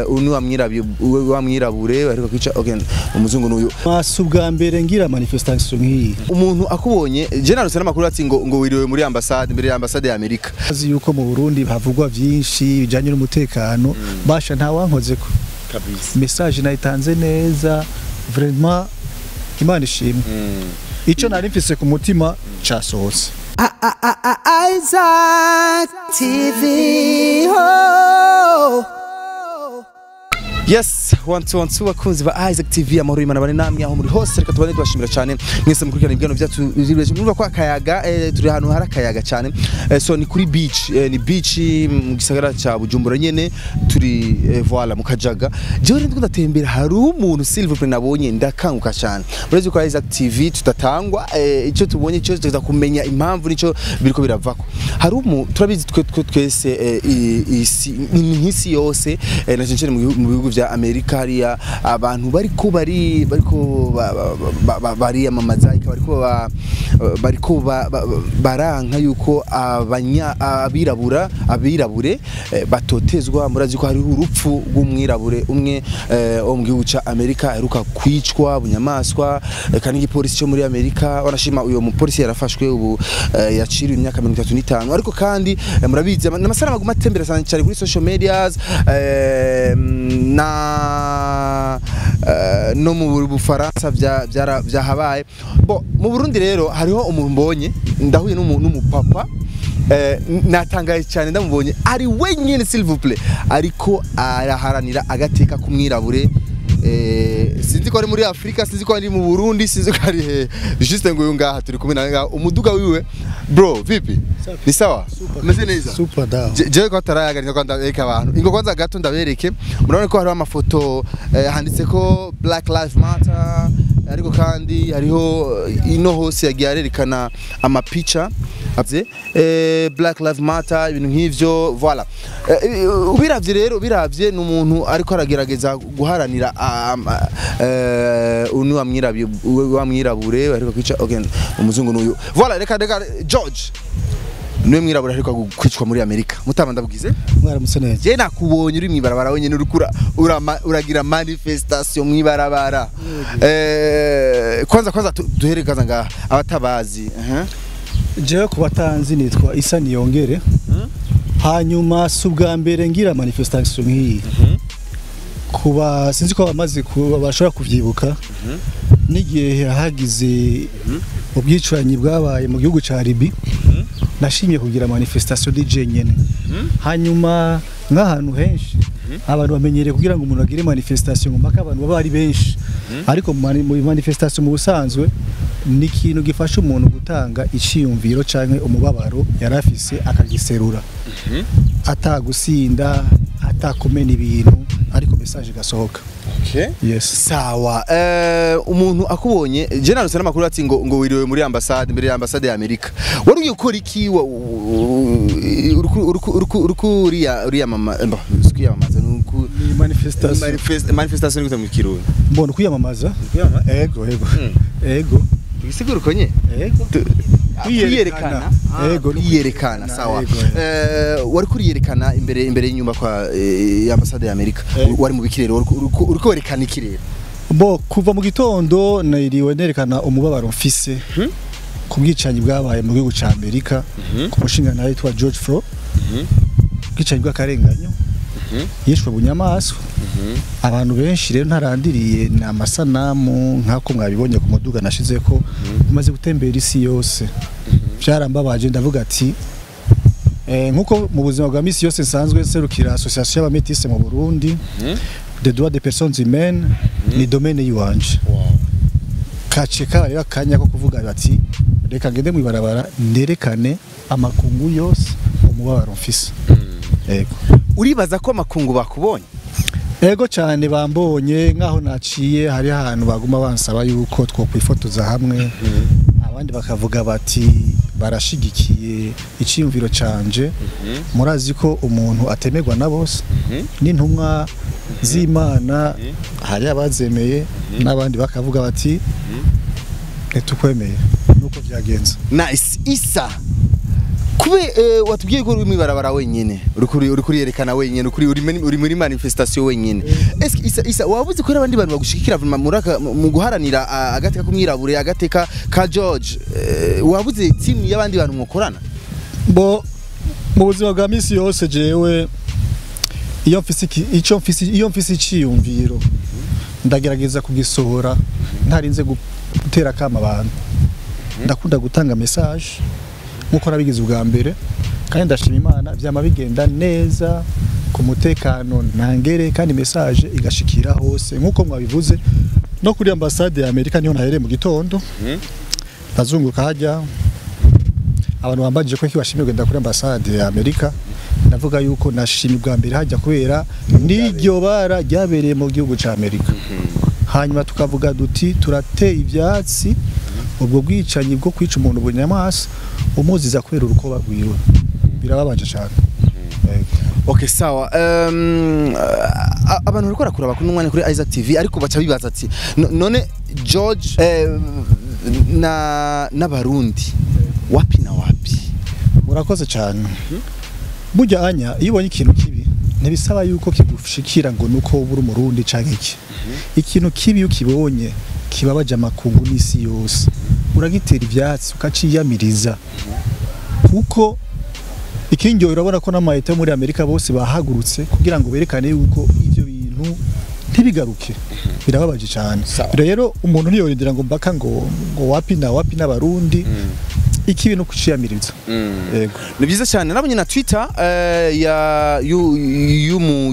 Unu wamwirabure ariko kwica, okay, umuzungu nuyu. Si ubwa mbere ngira manifestation nk'iyi. Umuntu akubonye, je narose n'amakuru ati ngo wiriwe muri ambassade, imbere ya ambassade ya Amerika. Azi yuko mu Burundi havugwa vyinshi bijanye n'umutekano, basha nta wankozeko. Kabisa. Message nayitanze neza, vraiment Imana ishimwe. Ico nari mfise ku mutima casohotse. Isaac TV. Oh. Yes, one two one two, bakunzi ba Isaac TV, amahoro y'Imana bane namwe aho muri hose. Reka tubane tubashimira cyane mwese mukurikirana ibiganiro byacu. Murumva ko akayaga, turi ahantu hari akayaga cyane. So ni kuri beach, ni beach mu gisagara ca Bujumbura nyene, turi voilà, mu Kajaga. Jewe rero ndiko ndatembera, hari umuntu, s'il vous plaît, nabonye ndakanguka cyane. Murazi ko Isaac TV tudatangwa, icyo tubonye cyo tuza kumenya impamvu nico biriko biravako. Hari umu turabizi twe twese, isi ni nk'isi yose, na cyane cyane mu bihugu vya Amerika, hariya abantu bariko bariyamamaza, bariko baranka yuko abanya abirabura abirabure batotezwa. Murazi ko hariho urupfu rw'umwirabure umwe wo mu gihugu ca Amerika aheruka kwicwa bunyamaswa, kandi igipolisi cyo muri Amerika, wanashima uyo mupolisi yarafashwe ubu, yaciriwe imyaka 35. Ariko kandi murabizi n'amasanamu aguma atembera cyane cyane kuri social medias, na no mu Bufaransa vyahabaye. Bo mu Burundi rero hariho umuntu mbonye, ndahuye n'umupapa, natangaye cyane ndamubonye ari wenyine, s'il vous plaît, ariko araharanira agateka k'umwirabure. Sinzi ko ari muri Afrika, sinzi ko ari mu Burundi, sinzi ko ari he, juste ngo uyu ngaha turi kumwe nawe ngaha, umuduga wiwe. Bro, vipi? Ni sawa? Umeze neza? Super down. Jewe ko atarayaga ko ndabereka abantu, ingo kwanza gato ndabereke. Murabona ko hariho amafoto, handitse ko Black Lives Matter, ariko kandi hariho ino hose yagiye arerekana amapica avye Black Lives Matter, ibintu nk'ivyo, voilà. Ubiravye rero, ubiravye ni umuntu ariko aragerageza guharanira unu wamwirabure ariko kwica, okay, umuzungu nuyu, voilà. Reka George niwe mwirabura ariko kwicwa muri Amerika. Mutama, ndabugize. Mwaramutse neza. Je nakubonye uri mwibarabara wenyine, urikura uragira manifestation mwibarabara. Kwanza duhere kaza ngaha abatabazi. Jewe ku batanzi nitwa Isa Niyongere. Hanyuma si ubwa mbere ngira manifestation nk'iyi. Kuba sinzi ko abamaze kuba bashobora kuvyibuka n'igihe hagize ubwicanyi bwabaye mu gihugu ca Libye, nashimye kugira manifestation DJ nyene. Hanyuma nk'ahantu henshi abantu bamenyereye kugira ngo umuntu agire manifestation ngo mpaka abantu baba ari benshi, ariko mu manifestation mu busanzwe ni ikintu gifasha umuntu gutanga iciyumviro canke umubabaro yari afise, akagiserura atagusinda, atakumena ibintu, ariko message igasohoka. Okay. Yes. Sawa, umuntu akubonye, je narose n'amakuru ati ngo wiriwe muri ambassade, imbere ya ambassade ya Amerika. Wari ugiye gukora iki? Uruku uriya mama mba kwiyamamaza nuku Ni manifestation. Manifestation ni gute mu Kirundi? Mbona kwiyamamaza. Ego. Ego. Tugisigura uko nye. Ego. Kwiyerekana. Ego, no. Kwiyerekana, sawa. Ego. Wari kuriyerekana imbere y'inyumba kwa ambassade ya Amerika. Ego. Wari mu bikirero, uriko werekana ikirero? Bo kuva mu gitondo niriwe nerekana umubabaro mfise ku bwicanyi bwabaye mu gihugu ca Amerika ku mushinga yitwa George Floyd, ubwicanyi bw'akarenganyo, yishwe bunyamaswa abantu benshi. Rero ntarandiriye, ni amasanamu nk'ako mwabibonye ku muduga nashizeko, umaze gutembera isi yose. Byarambabaje, ndavuga ati nkuko mu buzima bwa misi yose nsanzwe nserukira association y'abamétis mu Burundi, des droits des personnes humaines, ni domaine yiwanje, kace kaba rero akanya ko kuvuga bati reka ngende mwibarabara nerekane amakungu yose umubabaro mfise. Ego. Uribaza ko amakungu bakubonye? Ego cyane, bambonye. Nkaho naciye hari ahantu baguma bansaba yuko twokwifotoza hamwe, abandi bakavuga bati barashigikiye iciyumviro canje. Murazi ko umuntu atemerwa na bose, n'intumwa z'Imana hari abazemeye n'abandi bakavuga bati ntitukwemeye, nuko byagenze. Nice. Isa, Kube watubwiye ko uri mwibarabara wenyene, uri kuriyerekana wenyene, uri muri manifestation wenyene. Eske Isa wabuze ko abandi bantu bagushikira mu guharanira agateka kumwirabure, agateka ka George, wabuze team y'abandi bantu mwokorana? Bo mu buzima bwa misi yose jewe iyo mfise iciyumviro ndagerageza kugisohora ntarinze gutera kama abantu. Ndakunda gutanga message nkuko nabigize ubwa mbere, kandi ndashima Imana vyama bigenda neza ku mutekano ntangere, kandi message igashikira hose nkuko mwabivuze. No kuri ambassade ya Amerika niho nahereye mu gitondo, ndazunguruka hajya abantu bambajije ko kibashimye kugenda kuri ambassade ya Amerika, ndavuga yuko nashimye ubwa mbere hajya kubera n'iryo bara ryabereye mu gihugu ca Amerika. Hanyuma tukavuga duti turateye ivyatsi ubwo bwicanyi bwo kwica umuntu bunyamasa umuziza kubera urukoba rwiwe, birababaje cyane. Okay, sawa. Abantu bariko barakura bakunda umwanya kuri Isaac TV, ariko baca bibaza ati none George na n'abarundi wapi na wapi? Murakoze cyane. Burya anya iyo ubonye ikintu kibi ntibisaba yuko kigushikira ngo nuko ubura umurundi canke iki. Ikintu kibi ukibonye kibabaje amakungu n'isi yose, uragitera ivyatsi ukaciyamiriza, kuko ikingiyo urabona ko n'amayeta muri Amerika bose bahagurutse kugira ngo berekane yuko ivyo bintu ntibigaruke. Birababaje cyane. Rero umuntu ntiyorindira ngo mbaka ngo wapi na wapi n'abarundi, iki bintu kuciyamiriza. Yego, ni byiza cyane. Nabonye na Twitter ya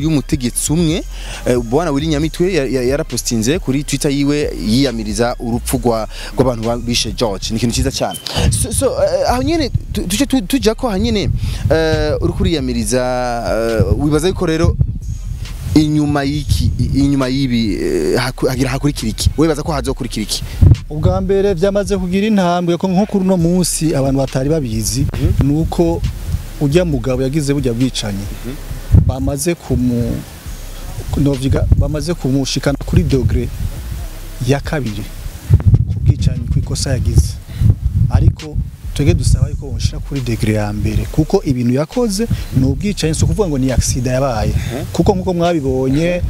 y'umutegetsi umwe, bwana Willy Nyamitwe, yarapostinze kuri Twitter yiwe yiyamiriza urupfu rw'abantu bishe George. Ni ikintu cyiza cyane. So aho nyene tuje tujya ko hanyene uri kuriyamiriza, wibaza yuko rero inyuma y'iki, inyuma y'ibi hagira hakurikira iki? Wibaza ko hazokurikira iki? Ubwa mbere byamaze kugira intambwe ko nko kuri no munsi abantu batari babizi nuko ujya mugabo yagize bujya bwicanyi, bamaze bamaze kumushikana kuri degré ya kabiri ku bwicanyi kwikosa yagize, ariko twege dusaba yuko bonshira kuri degré ya mbere, kuko ibintu yakoze ni ubwicanyi, so kuvuga ngo ni accident yabaye, kuko nkuko mwabibonye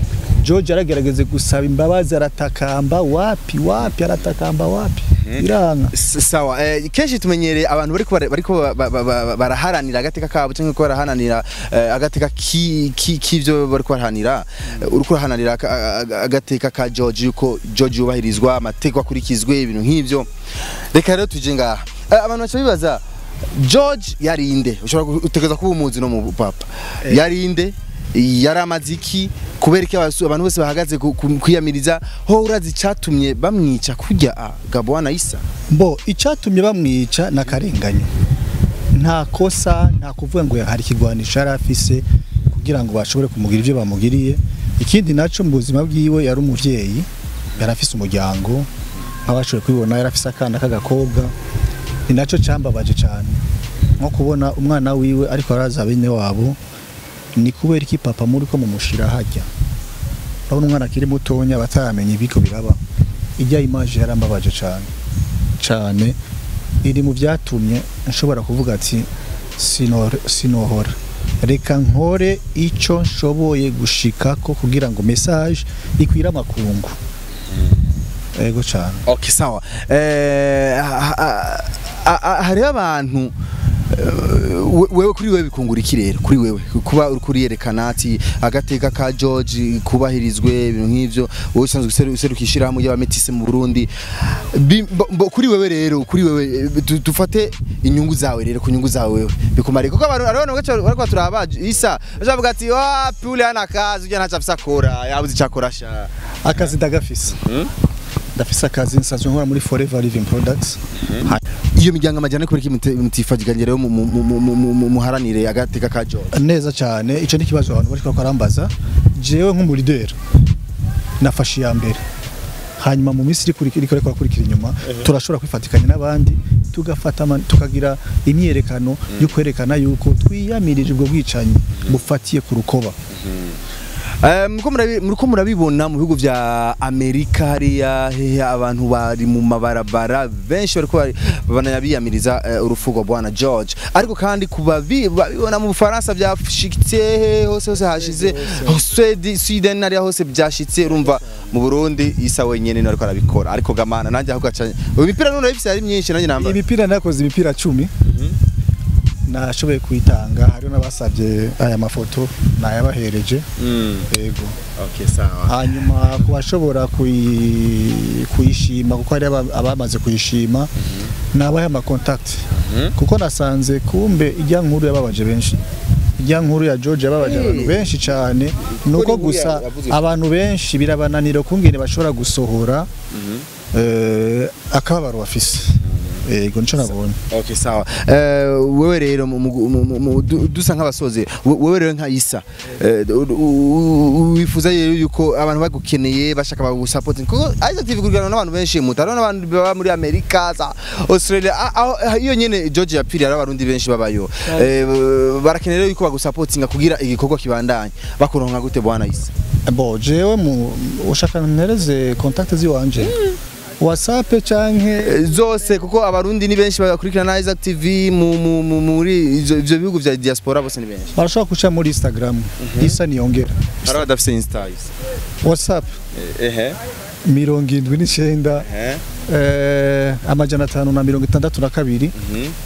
George aragerageze gusaba imbabazi aratakamba wapi wapi, aratakamba wapi, biranga. Sawa. Kenshi tumenyereye abantu bariko baraharanira agateka kabo cyangwa ko baraharanira agateka k'ivyo bariko baraharanira. Uriko uraharanira agateka ka George, yuko George yubahirizwa, amategeko akurikizwe, ibintu nk'ivyo. Reka rero tuje ngaha, abantu baca bibaza George yarinde, ushobora gutekereza kuba umuzi no mu papa yarinde, yaramaziki kubera iki abantu bose bahagaze kwiyamiriza? Ho urazi icatumye bamwica kurya Gabwana Isa? Mbo icatumye bamwica na karenganyo, nta kosa, nta kuvuga ngo hari ikigwanisho yarafise kugira ngo bashobore kumugira ivyo bamugiriye. Ikindi naco mu buzima bwiwe yari umuvyeyi, yarafise umuryango, abashoboye kubibona yarafise akana k'agakobwa. Ni naco cambabaje cyane nko kubona umwana wiwe ariko araza bene wabo, ni kubera iki papa muri ko mumushira hajya? Urabona umwana akiri mutonya bataramenye ibiko biraba. Ijya image yarambabaje cyane cyane, iri mu byatumye nshobora kuvuga ati sinohora, reka nkore ico nshoboye gushika ko kugira ngo message ikwira amakungu. Ego cyane. Okay, sawa. Hari abantu wewe kuri wewe bikungura iki rero? Kuri wewe kuba uri kuriyerekana ati agateka ka George kubahirizwe, ibintu nk'ivyo, wowe usanzwe userukishira hamwe y'abametise mu Burundi, kuri wewe rero, kuri wewe dufate inyungu zawe rero, ku nyungu zawe wewe bikumare, kuko abantu arabona bariko turaba Isa bavuga ati wapi ule ana kazi ujya ntacha afisa akora, yabuze icakora sha. Akazi ndagafise, ndafise akazi nsanzwe nkora muri Forever Living Products. Iyo miryango amajyana kubera iki mutifagikanye rero muharanire agateka ka George? Neza cyane, ico ni kibazo abantu bariko barambaza. Jewe nk'umu leader nafashe iya mbere, hanyuma mu minsi iri kurikira inyuma turashobora kwifatikanya n'abandi tugafata tukagira imyerekano yo kwerekana yuko twiyamirije ubwo bwicanyi bufatiye ku rukoba. Muriko murabibona mu bihugu vya Amerika hariya hehe, abantu bari mu mabarabara benshi bariko banayabiyamiriza urupfu rwa bwana George. Ariko kandi kubabibona mu Bufaransa vyashitse hose hose hashize, Sweden hariya hose byashitse. Urumva mu Burundi Isa wenyene niwe ariko arabikora. Ariko gamana nanjye ahubwo acanye imipira none ifise ari myinshi nanjye namba Imipira nakoze imipira 10 nashoboye kuyitanga, hariho n'abasabye aya mafoto nayabahereje. Yego. Okay, sawa. Hanyuma kubashobora kuyishima, kuko hari abamaze kuyishima, nabahe ama contact, kuko nasanze kumbe ijya nkuru yababaje benshi, ijya nkuru ya George yababaje abantu benshi cyane. Nuko gusa abantu benshi birabananira kungene bashobora gusohora akababaro bafise. Yego, nico nabonye. Okay, sawa. Wewe rero dusa nk'abasoze, wewe rero nka Isa, wifuza rero yuko abantu bagukeneye bashaka bagusupport, kuko Isaac TV kurigana n'abantu benshi mutaro n'abantu baba muri Amerika za Australia, iyo nyene George yapfiriye ari abarundi benshi babayo, barakeneye rero yuko bagusupportinga kugira igikorwa kibandanye. Bakuronka gute bwana Isa? Bo jewe ushaka ntereze contact ziwanje, WhatsApp canke Zose, kuko abarundi ni benshi bakurikirana Isaac TV muri ivyo bihugu vya diaspora bose ni benshi. Barashobora kuca muri Instagram, Isa Niyongera. Hari abadafise Insta, Isa? WhatsApp 79 562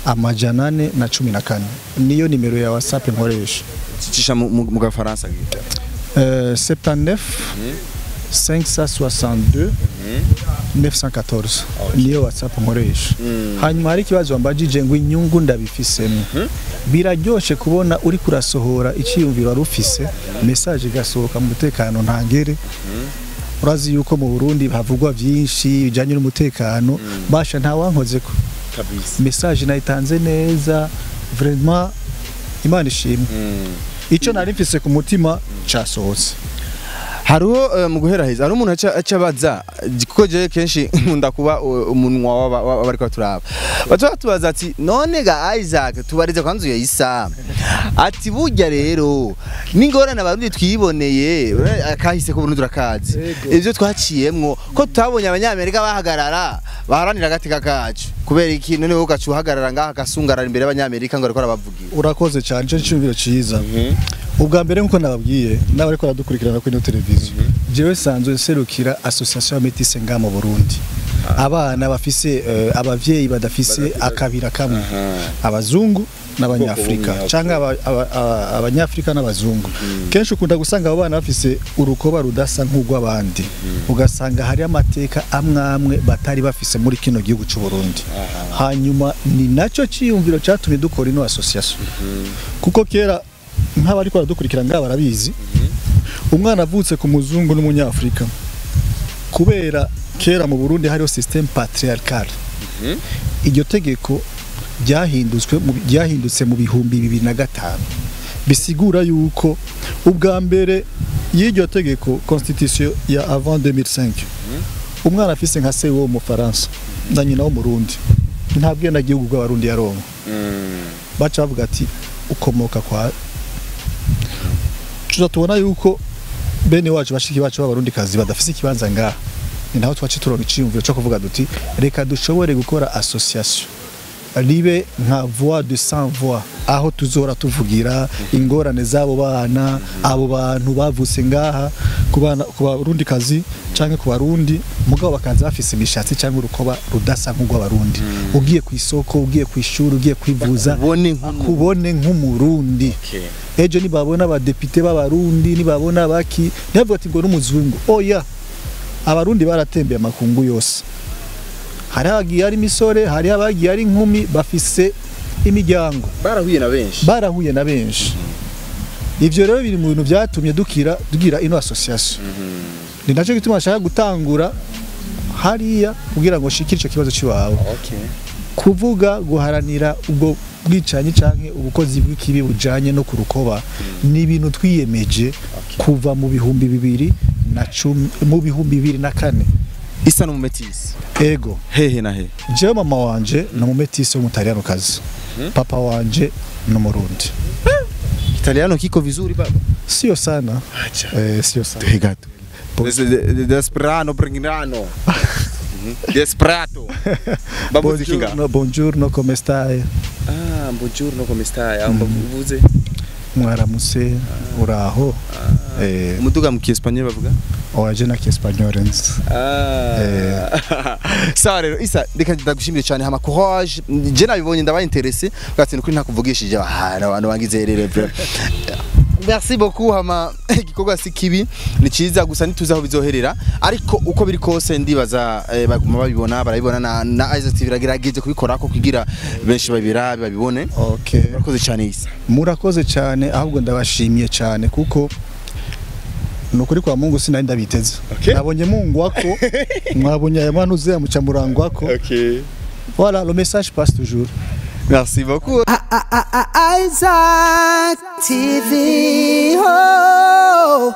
414, niyo nimero ya WhatsApp nkoresha. Cisha mu gafaransa. 79 562 914 niyo WhatsApp nkoresha. Hanyuma hari ikibazo wambajije ngo inyungu ndabifisemo. Biraryoshe kubona uri kurasohora iciyumviro wari ufise, message igasohoka mu mutekano ntangere. Urazi yuko mu Burundi havugwa byinshi bijanye n'umutekano, basha nta wankozeko kabisa. Message nayitanze neza, vraiment Imana ishimwe. Ico nari mfise ku mutima casohotse. Hariho mu guhera heza hari umuntu aca baza, kuko jewe kenshi nkunda kuba umunwa w'abariko turaba, baca batubaza ati none ga Isaac tubarize kwanzu ya Isa, ati burya rero n'ingorane abarundi twiboneye akahise ko Burundi turakazi ivyo twaciyemwo, ko tutabonye abanyamerika bahagarara baharanira agateka kacu, kubera iki none wowe ugaca uhagarara ngaha agasungarara imbere y'abanyamerika ngo ariko arabavugira? Urakoze cyane, ico cyumviro ciza. Ubwa mbere nkuko nababwiye n'abariko baradukurikirana kuri ino televiziyo, jewe sanzwe nserukira association ya métisse nga mu Burundi, abana bafise abavyeyi badafise akabira kamwe, abazungu n'abanyafrika canke abanyafrika n'abazungu. Kenshi ukunda gusanga abo bana bafise urukoba rudasa nk'urw'abandi, ugasanga hari amateka amwamwe batari bafise muri kino gihugu c'u Burundi. Hanyuma ni naco ciyumviro catumye dukora ino association, kuko kera nk'abariko baradukurikira ngaha barabizi, umwana avutse ku muzungu n'umunyafrika, kubera kera mu Burundi hariho système patriarcal, iryo tegeko ryahindutse mu 2005, bisigura yuko ubwa mbere y'iryo tegeko constitution ya avant 2005, umwana afise nka se wo mu Faransa na nyina wo mu Burundi nta bwenegihugu bw'abarundi yaronka. Baca bavuga ati ukomoka kwa tuza tubona yuko bene wacu bashiki bacu b'abarundi kazi badafise ikibanza ngaha. Ni naho twace turonka iciyumviro cyo kuvuga duti reka dushobore gukora association ribe nka voix de sans voix, aho tuzora tuvugira ingorane z'abo bana, abo bantu bavutse ngaha ku barundi kazi canke ku barundi, mugabo bakaza bafise imishatsi canke urukoba rudasa nk'urw'abarundi. Ugiye ku isoko, ugiye ku ishuri, ugiye kwivuza, kubone nk'umurundi. Ejo nibabona abadepite b'abarundi, nibabona baki, ntibavuga ati ngo n'umuzungu. Oya, abarundi baratembeye amakungu yose. Hari abagiye ari imisore, hari abagiye ari inkumi, bafise imiryango, barahuye na benshi, barahuye na benshi. Ivyo rero biri mu bintu vyatumye dugira ino association. Ni naco gituma nshaka gutangura hariya kugira ngo shikire ico kibazo ciwawe. Kuvuga guharanira ubwo bwicanyi canke ubukozi bw'ikibi bujanye no kurukoba ni ibintu twiyemeje kuva mu 2010 mu 2004. Isa n'umumetisi. Ego. Hehe na he. Jewe mama wanje ni umumetisi w'umutaliyanokazi. Papa wanje ni umurundi. Kitaliano kiko vizuri baba. Sio sana. Acha. Sio sana. Gato. Desperano Bringrano. Desprato. Babuze kinga. Buongiorno, buongiorno, come stai? Ah, buongiorno, come stai? Ah, bavuze. Mwaramutse, uraho. Umuduga mu Kiespanyol bavuga? Oya, je na Kiespanyol nzi. Ah. Sawa rero Isa, reka ndagushimire cyane, hama courage. Je nabibonye ndabaye intéressé, bwatsi nukuri ntakuvugishije abantu bangize rero bro. Merci beaucoup, hama igikorwa si kibi, ni cyiza, gusa ntituzi aho bizoherera, ariko uko biri kose ndibaza baguma babibona, barabibona na Isaac TV iragerageje kubikora ko kugira benshi babirabe, babibone. Okay. Murakoze cyane, Isa. Murakoze cyane, ahubwo ndabashimiye cyane kuko nukuri kwa Mungu sinari ndabiteze. Okay. Nabonye Mungu wako, mwabonye aya manuze ya muca murangwako. Okay. Voilà, le message passe toujours. Merci beaucoup. Isaac TV. Oh.